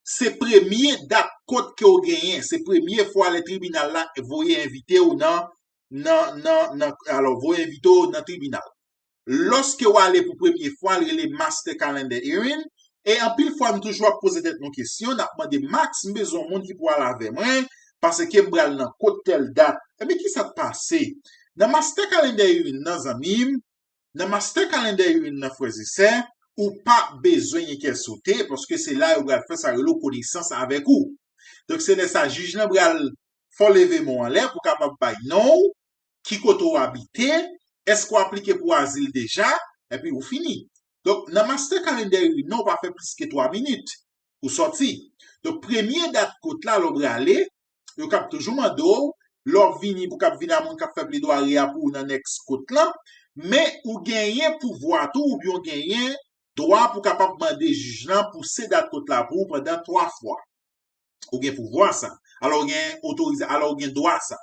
se premye dat kot ke w genyen. Se premye fwa lè tribinal la voye envite w nan, nan, nan, nan, alò, voye envite w nan tribinal. Lòske w ale pou premye fwa, l rele Master Calendar Hearing. E anpil fwa, m toujou ap poze tèt nou kesyon, n ap mande, Max, m bezwen yon moun ki pou al avè mwen, paske m pral nan kot tèl dat. Ebyen, kisa k pase? Nan Master Calendar Hearing nan, zanmi m, nan Master Calendar Hearing nan, frè e sè, ou pa bezwen yon kè sote, paske se la yo pral fè sa rele konesans avèk ou. Donk, se lè sa jij lan pral fè w leve men w anlè pou kapab bay non w, ki kote w abite, èske w aplike pou azil deja, epi ou fini. Donk, nan Master Calendar Hearing nan, ou pa fè plis ke twa minit, ou sòti. Donk, premye dat kot la, lè w prale, yo kab toujou mande w, lè w ap vini pou kab vin a moun k ap fè pledwari a pou ou nan next kot lan, men ou genyen pouvwa tou, oubyen w genyen dwa pou w kapab mande jij lan pou se dat kont la pou ou pandan twa fwa. Ou gen pouvwa sa. Alò, ou gen otoriza-, alò, ou gen dwa sa.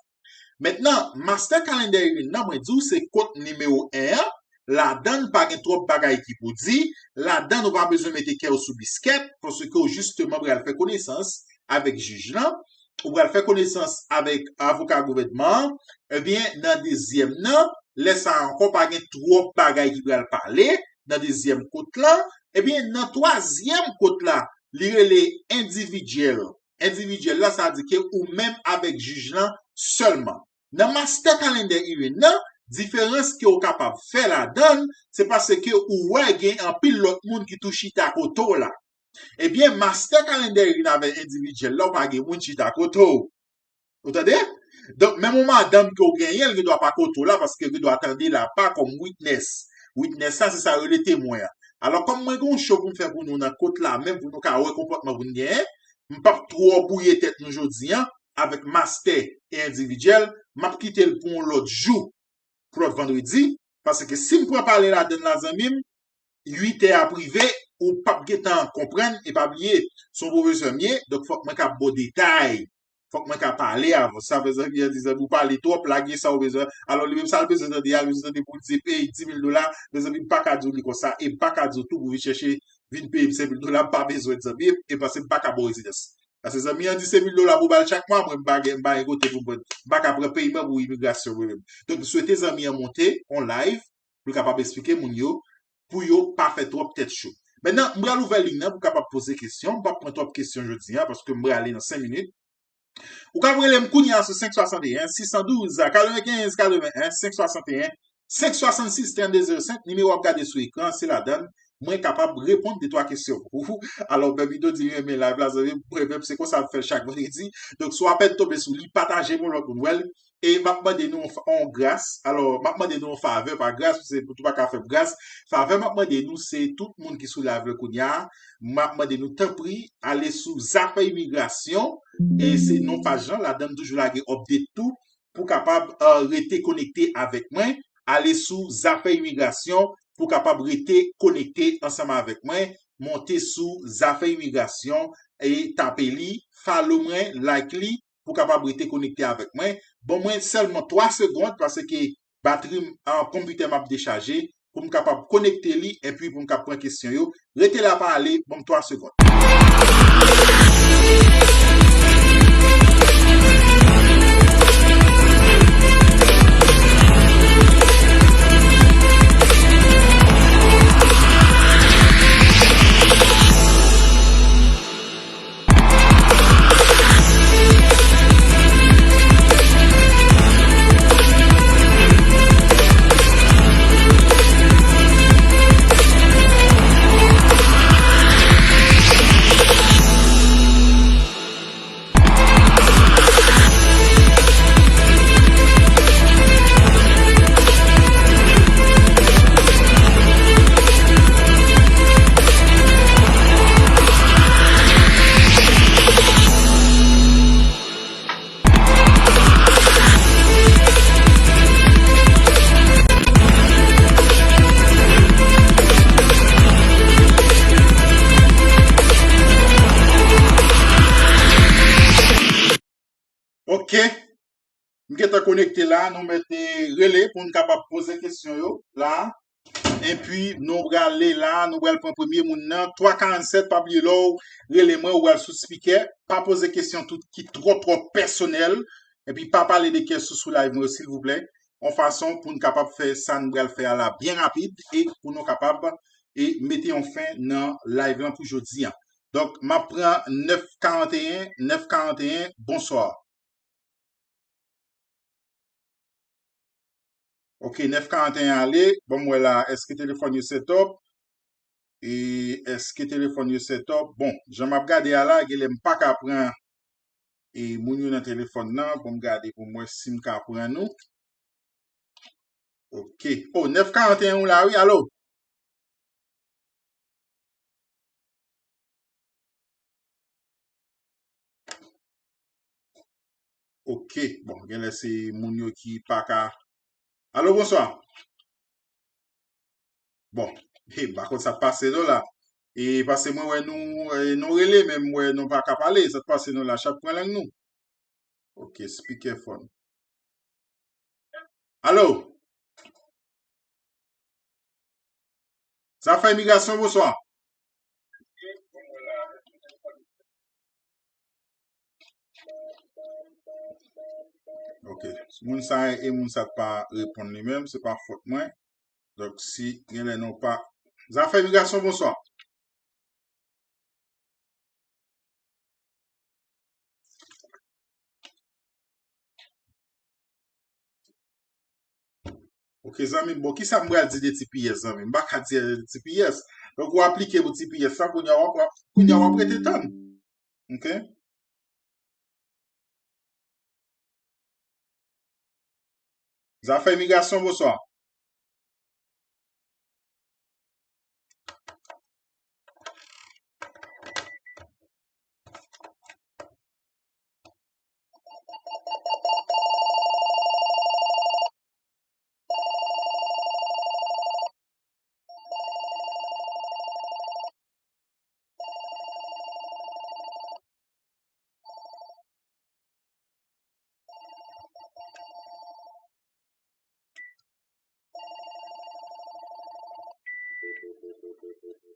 Mentnan, master calendar hearing nan, mwen di w, se kont nimewo en an. Ladan l pa gen twòp bagay ki pou di. Ladan l ou pa bezwen mete kè w sou biskèt, paske w jisteman pral fè konesans avèk jij lan, ou pral fè konesans avèk avoka gouvènman an. Ebyen, nan dezyèm nan, lè sa a ankò, pa gen twòp bagay ki pral pale nan dezyèm kont lan. Ebyen, nan twazyèm kont la, li rele endividyèl. Endividyèl la, sa vle di ke ou menm avèk jij lan sèlman. Nan master calendar hearing nan, diferans ke w kapab fè ladan l, se paske ou wè gen anpil lòt moun ki tou chita kote w la. Ebyen, master calendar hearing avèk endividyèl la, ou pa gen moun chita kote w. Ou tande? Donk, menm yon madanm ke w genyen, l gen dwa pa kote w la, paske l gen dwa tande l apa kòm witness. Witness la, se sa yo rele temwen an. Alò, kòm mwen gen yon show pou m fè pou nou nan kont la, menm pou nou ka wè konpòtman pou n genyen, m p ap twò bwouye tèt nou jodi a avèk master e endividyèl, m ap kite l pou yon lòt jou, pou lòt vandredi, paske si m pran pale ladan l la, zanmi m, uit è ap rive, ou p ap gentan konprann, e pa bliye, se yon pwofesè m ye, donk fòk mwen ka ba w detay, fòk mwen ka pale avè w. Sa fè zanmi an di, zanmi, ou pale twòp, lage sa w bezwen. Alò, li menm sa l bezwen tande a, l bezwen tande pou l di, peye dis mil dola, mezanmi, m pa ka di w li konsa, e m pa ka di w tou pou vin chèche, vin peye m senk mil dola, m pa bezwen, zanmi, e paske m pa ka ba w rezidans. Paske zanmi an di senk mil dola pou ba l chak mwa, mwen m pa gen, m pa gen kote pou m pran, m pa ka pran peyman pou imigrasyon mwen menm. Donk, m swete zanmi an monte on live pou l kapab eksplike moun yo, pou yo pa fè twòp tèt cho. Mentnan, m pral ouvè liy nan pou kapab poze kesyon. M p ap pran twòp kesyon jodi a, paske m prale nan senk minit. Ou ka rele m kounye a sou senk swasanteyen, sis san douz, katrevenkenz, katreventeyen, senk swasanteyen, senk swasannsis, trannde zewo senk, nimewo w ap gade sou ekran, se ladan l mwen kapab reponn de twa kesyon pou ou. Alò, Bèbito di li renmen live la, zanmi m, mwen menm, se konsa m fè l chak vandredi. Donk, si w apèn tonbe sou li, pataje pou lòt moun wè l. E m ap mande nou yon fa-, yon gras. Alò, m ap mande nou yon favè, pa gras, paske nou tou pa ka fè m gras. Favè m ap mande nou, se tout moun ki sou live la kounye a, m ap mande nou, tanpri, ale sou zafè imigrasyon. E se non paj lan, ladan m toujou lage update tou, pou kapab, eh, rete konekte avèk mwen. Ale sou zafè imigrasyon pou kapab rete konekte ansanm avèk mwen. Monte sou zafè imigrasyon e tape li, follow mwen, like li, pou kapab rete konekte avèk mwen. Ban mwen sèlman twa segond, paske batri m, ah, konpitè m ap dechaje, pou m kapab konekte li, epi pou m ka pran kesyon yo. Rete la, pa ale, ban m twa segond. Ok. M gentan konekte la, nou mete rele pou n kapab poze kesyon yo la. Epi nou prale la, nou pral pran premye moun nan, twa karannsèt, pa bliye lè w rele mwen, ou pral sou spikè. Pa poze kesyon tout ki twò, twò pèsonèl. Epi pa pale de kè sou, sou live mwen, silvouplè. Yon fason pou n kapab fè sa n pral fè a la byen rapid e pou nou kapab e mete yon fen nan live lan pou jodi a. Donk, m ap pran nèf karanteyen, nèf karanteyen, bonswa. Ok, nèf karanteyen ale. Ban m wè la, èske telefòn yo set up? E èske telefòn yo set up? Bon, jan m ap gade a la, genlè m pa ka pran e moun yo nan telefòn nan. Bon, m gade pou m wè si m ka pran nou. Ok. Oh, nèf karanteyen ou la, wi, alo? Ok, bon, genlè se moun yo ki pa ka. Alo, bonswa. Bon, E, m pa konn sa k pase non la. E, paske mwen wè nou, e, nou rele, men m wè nou pa ka pale. Sa k pase non la, chat pran lang nou. Ok, speakerphone. Alo? Zafè imigrasyon, bonswa. Ok. Moun sa e moun sa k pa reponn li menm, se pa fòt mwen. Donk, si genlè nou pa. Zafè imigrasyon, bonswa. Ok, zanmi m, bon, kisa m pral di de T P S, zanmi m? M pa ka di anyen de T P S. Donk, ou aplike pou T P S la, kounye a w ap, kounye a w ap rete tann. Ok? Zafè imigrasyon, bonswa.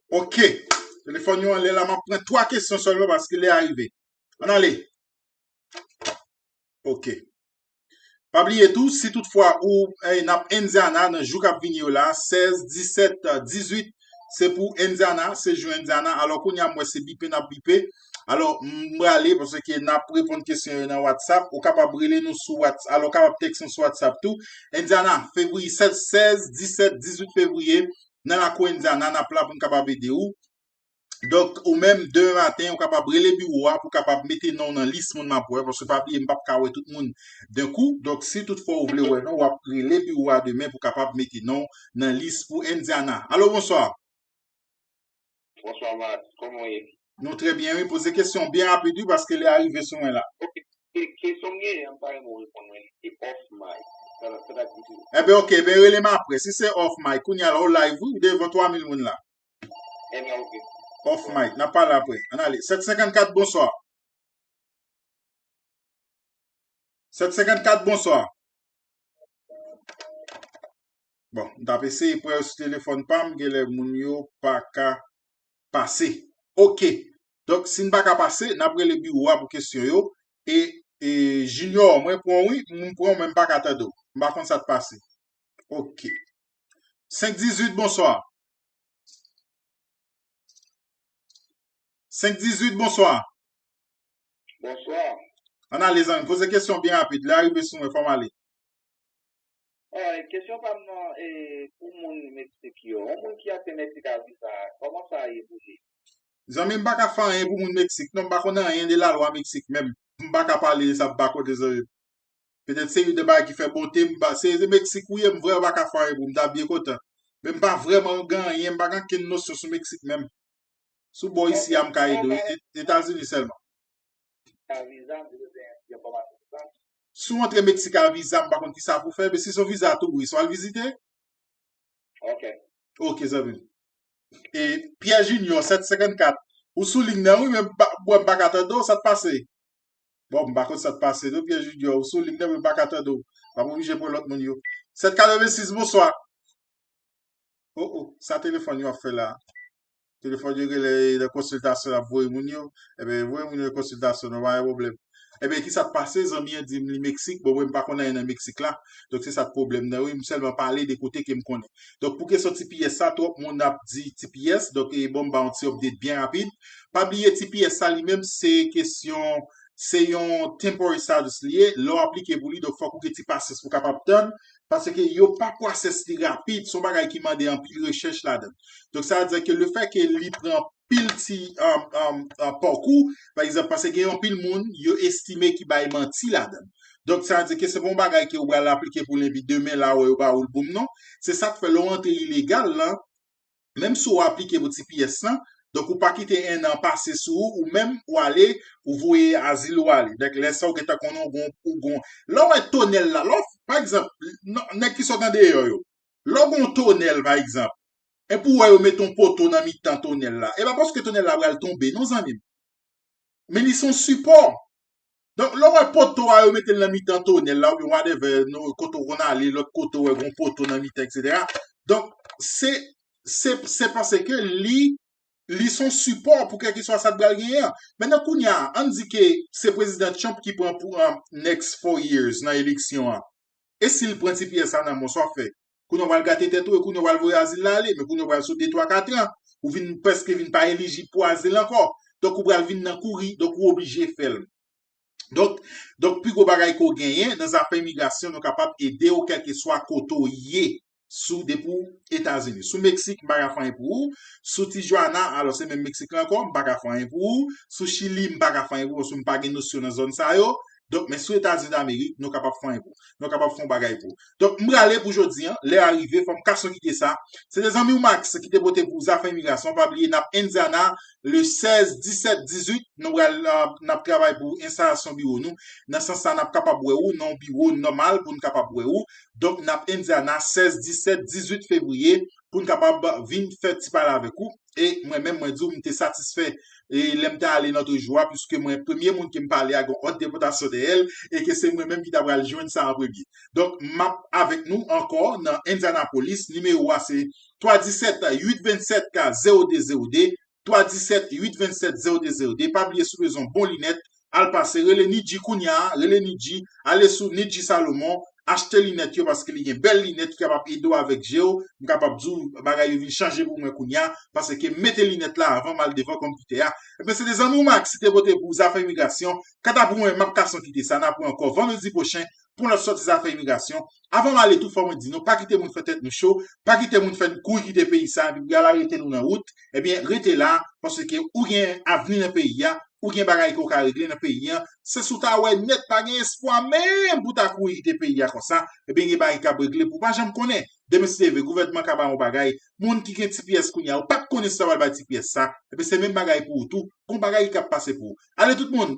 Ok. Telefòn yo anlè la, m ap pran twa kesyon sèlman paske lè a rive. Ann ale. Ok. Pa bliye tou, si toutfwa ou, eh, n ap Indiana nan jou k ap vini yo la, sèz, disèt, dizuit, se pou Indiana, se jou Indiana. Alò, kounye a, m wè se bipe n ap bipe. Alò, m prale, paske n ap reponn kesyon yo nan WhatsApp. Ou kapab rele nou sou WhatsApp, alò, ou kapab tèks nou sou WhatsApp tou. Indiana, fevriye, sèz, sèz, disèt, dizuit fevriye, nan lakou Indiana, n ap la pou n kapab ede w. Donk, ou menm, demen maten, ou kapab rele biwo a pou kapab mete non w nan lis moun m ap wè, paske pa bliye, m p ap ka wè tout moun dan kou. Donk, si toutfwa ou vle wè non, w ap rele biwo a demen pou kapab mete non w nan lis pou Indiana. Alo, bonswa. Bonswa, Max. Kòman w ye? Nou trè byen, wi. Poze kesyon byen rapid, wi, paske lè a rive sou mwen la. Ok. Ke-, kesyon m genyen an, m ta renmen w reponn mwen li. Se off mic. Sa, sa ta di tou. Enben, ok, enben, rele m apre. Si se off mic, kounye a la, ou live, wi, ou devan twa mil moun la. Enben, ok. Off mic, n ap pale apre. Ann ale. Sèt senkannkat, bonswa. Sèt senkannkat, bonswa. Bon, m t ap eseye pran yo sou telefòn pa m, genlè moun yo pa ka pase. Ok. Donk, si n pa ka pase, n ap rele biwo a pou kesyon yo. E, e Junior, mwen pran w, wi, m pran w, men m pa ka tande w. M pa konn sa k pase. Ok. Senk dizuit, bonswa. Senk dizuit, bonswa. Bonswa. Ann ale, zanmi. Poze kesyon byen rapid. Lè a rive sou mwen, fò m ale. Ah, kesyon pa m nan, e, pou moun Meksik yo. Yon moun ki ap fè Meksik a viza, kòman sa ye pou li? Zanmi m, pa ka fè anyen pou moun Meksik, non, m pa konn anyen de lalwa Meksik menm. M pa ka pale de sa, m pa konnen, zanmi m. Petèt se youn de bagay ki fè bonte m, se, se Meksik ou ye, m vrèman pa ka fè anyen pou m, m ta byen kontan. Men m pa vrèman gen anyen, m pa gen ankenn nosyon sou Meksik menm. Sou bò isi a, m ka ede w, E-, Etazini sèlman. Si w antre Meksik a viza, m pa konn kisa pou fè, men si se yon viza touris, w al vizite? Ok. Ok, zanmi m. E Pierre Junior, sèt senkannkat. Ou sou liy nan, wi, men m pa, m pa ka tande w, sa k pase? Bon, m pa konn sa k pase, non, Pierre Junior. Ou sou liy nan, men m pa ka tande w. M ap oblije pran lòt moun yo. Sèt katrevensis, bonswa. Oh, oh, sa telefòn yo ap fè la? Telefòn yo genlè nan konsiltasyon, y ap voye moun yo. Enben, voye moun yo nan konsiltasyon, non, pa gen pwoblèm. Enben, kisa k pase? Zanmi an di m li Meksik. Bon, mwen, m pa konn anyen nan Meksik la. Donk, se sa k pwoblèm nan, wi. M sèlman pale de kote ke m konnen. Donk, pou kesyon T P S sa, twòp moun ap di T P S. Donk, e, bon, m ba yon ti update byen rapid. Pa bliye, T P S sa, li menm, se kesyon, se yon temporary status li ye. Lè w aplike pou li, donk, fòk ou gen ti pasyans pou w kapab tann. Paske yo pa pwosès li rapid, se yon bagay ki mande anpil rechèch ladan l. Donk, sa vle di ke lefètke li pran anpil ti, um, um, uh, pakou, pa egzanp, paske gen anpil moun, yo estime ki bay manti ladan l. Donk, sa vle di ke se pa yon bagay ke ou pral aplike pou l epi demen la, wè yo ba ou l boum, non. Se sa k fè lè w antre ilegal lan, menm si w aplike pou T P S lan, donk ou pa kite ennan pase sou ou, ou menm ou ale, ou voye azil ou ale. Donk lè sa w gentan konnen w gon, ou gon. Lè w wè tonèl la, lè w, pa egzanp, n-, nèg ki sot andeyò yo, lè w gon tonèl, pa egzanp, Epi w wè yo mete yon poto nan mitan tonèl la. E pa paske tonèl la pral tonbe, non, zanmi m. Men li se yon sipò. Donk, lè w wè poto a, yo mete l nan mitan tonèl la, oubyen whatever, nou, kote w konn ale, lòt kote w wè gon poto nan mitan, etsetera. Donk, se, se, se paske li, li se yon sipò pou kèlkeswa sa k pral genyen an. Mentnan, kounye a, ann di ke se prezidan Trump ki pran pou an next four years nan eleksyon an. E si l pran ti pyès sa nan men w, sa w ap fè? Kounye a w pral gate tèt ou e kounye a w pral voye azil la ale, men kounye a w pral sou de, twa, katran, ou vin prèske vin pa elijib pou azil ankò. Donk ou pral vin nan kouri, donk ou oblije fè l. Donk, donk pi gwo bagay ke w genyen nan zafè imigrasyon, nou kapab ede w kèlkeswa kote w ye. Sou depi w Etazini. Sou Meksik, m pa ka fè anyen pou ou. Sou Tijuana, alò se menm Meksik la ankò, m pa ka fè anyen pou ou. Sou Chili, m pa ka fè anyen pou ou, paske m pa gen nosyon nan zòn sa yo. Donk, men sou Etazini Damerik, nou kapab fè anyen pou ou. Nou kapab fè yon bagay pou ou. Donk, m prale pou jodi an, lè a rive, fò m kase yon kite sa. Se te zanmi w Max ki te pote pou zafè imigrasyon. Pa bliye, n ap Indiana, le sèz, disèt, dizuit, nou pral, euh, n ap travay pou enstalasyon biwo nou. Nan sans sa, n ap kapab wè ou nan yon biwo nòmal pou n kapab wè ou. Donk, n ap Indiana, sèz, disèt, dizuit fevriye, pou n kapab vin fè ti pale avèk ou. E mwen menm, mwen di w, m te satisfè. E lè m te ale lòt jou a, piske mwen, premye moun ke m pale a, gen yon òd depòtasyon dèyè l, e ke se mwen menm ki ta pral jwenn sa an premye. Donk, m ap avèk nou ankò nan Indianapolis. Nimewo a se twa disèt, uit vennsèt, zewo de zewo de, twa disèt, uit vennsèt, zewo de zewo de. Pa bliye, si w bezwen bon linèt, al pase, rele Nidji kounye a, rele Nidji, ale sou Nidji Salomon, achte linèt yo, paske li gen bèl linèt ki kapab ede w avèk je w. M kapab di w, bagay yo vin chanje pou mwen kounye a, paske m mete linèt la avan m al devan konpitè a. Ebyen, se te zanmi w Max ki te pote pou zafè imigrasyon. Kanta pou mwen, m ap kase yon kite sa, n ap wè ankò vandredi pwochen pou lòt sòti zafè imigrasyon. Avan m ale tou, fò mwen di nou, pa kite moun fè tèt nou cho, pa kite moun fè kouri kite peyi sa, epi pou y al arete nou nan wout. Ebyen, rete la, paske ou gen avni nan peyi a, ou gen bagay ke w ka regle nan peyi a. Se si w ta wè nèt, pa gen espwa menm pou w ta kouri kite peyi a konsa, ebyen, gen bagay k ap regle pou w pa janm konnen. Demen si Dye vle, gouvènman ka ba w yon bagay, moun ki gen ti pyès kounye a, ou pa t konnen si sa pral bay ti pyès sa, ebyen, se menm bagay pou ou tou, gon bagay ki ap pase pou ou. Ale tout moun,